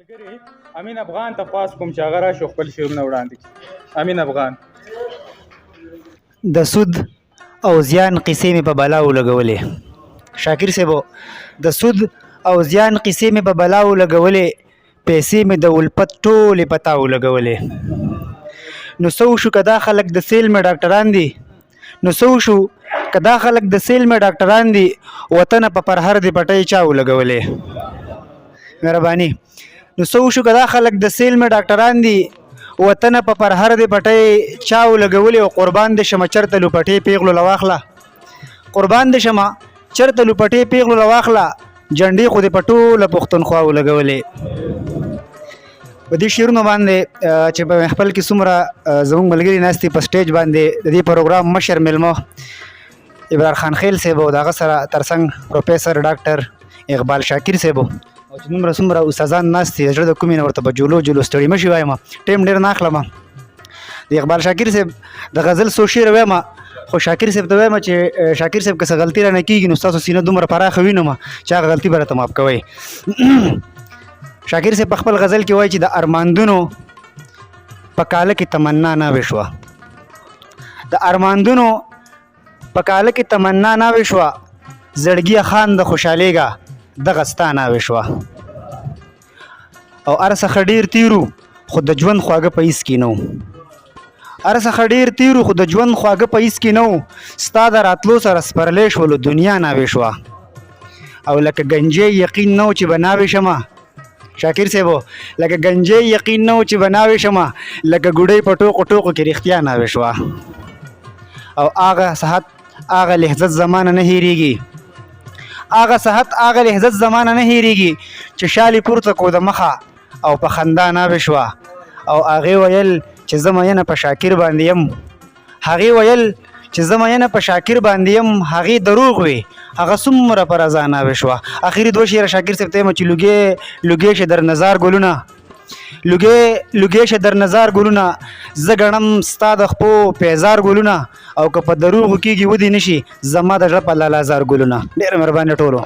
ملګري امین افغان ته خواست کوم چې هغه راشي خپل شعرونه وړاندې کړي. امین افغان. د سود او زیان قصې مې په بلا ولګولې. شاکر صاحب، د سود او زیان قصې مې په بلا ولګولې، پیسې مې د الفت ټولې په تا ولګولې. نو څه وشو که دا خلک د سیل مې ډاکټران دي، نو څه وشو که دا خلک د سیل مې ډاکټران دي، وطنه په پرهر دې پټۍ چا ولګولې. مهرباني. نو څه وشو که دا خلک د سیل مې ډاکټران دي، وطنه په پرهر دې پټۍ چا ولګولې. او قربان دې شمه چرته لوپټې پیغلو له واخله، قربان دې شمه چرته لوپټې پیغلو له واخله، جنډې خو دې په ټوله پښتونخوا ولګولې. په دې شعرونو باندې چې په خپل کې څومره زموږ ملګري ناست دي په سټیج باندې، د دې پروګرام مشر میلمه ابرار خان خیل صاحب او د هغه سره ترڅنګ پروفیسر ډاکټر اقبال شاکر صاحب او چې دومره څومره استادان ناست دي، زړه د کومې نه ورته په جولو جولو ستړي مه شي وایم. ټایم ډېر نه اخلم. د اقبال شاکر صاحب د غزل څو شعر وایم، خو شاکر صاحب ته وایم چې شاکر صاحب که څه غلطي رانه کېږي نو ستاسو سینه دومره پراخه وینم چې هغه غلطي به راته معاف کوئ. شاکر صاحب په خپل غزل کې وایي چې د ارماندونو په کاله کې تمنا ناوې شوه، د ارماندونو په کاله کې تمنا ناوې شوه، زړګیه خان د خوشحالېږه دغه ستا ناوې شوه. او هر څه ښه ډېر تېرو خو د ژوند خواږه په هیڅ کې نه وو، هر څه ښه ډېر تېرو خو د ژوند خواږه په هیڅ کې نه وو، ستا د راتلو سره سپرلی شولو دنیا ناوې شوه. او لکه ګنجی یقین نه و چې به ناوې شمه، شاکر صاحب لکه ګنجی یقین نه و چې به ناوې شمه، لکه ګوډۍ په ټوقو ټوقو کې رښتیا ناوې شوه. او هغه ساعت هغه لحظه زمانه نه هېرېږي، هغه ساعت هغه لحظه زمانه نه هېرېږي چې شالې پورته کو د مخه او په خندا ناوې شوه. او هغې ویل چې زه مینه په شاکر باندې یم، هغې ویل چې زه مینه په شاکر باندې یم، هغې دروغ وي هغه څومره په رضا ناوې شوه. اخري دوه شعره شاکر صاحب ته یم چې لوګې لوګې شه در نظار ګلونه، لوګې لوګې شه در نظار ګلونه، زه ګڼم ستا د خپو پیزار ګلونه، او که په دروغو کېږي ودې نه شي زما د زړه په لالازار ګلونه. ډېره مهرباني ټولو.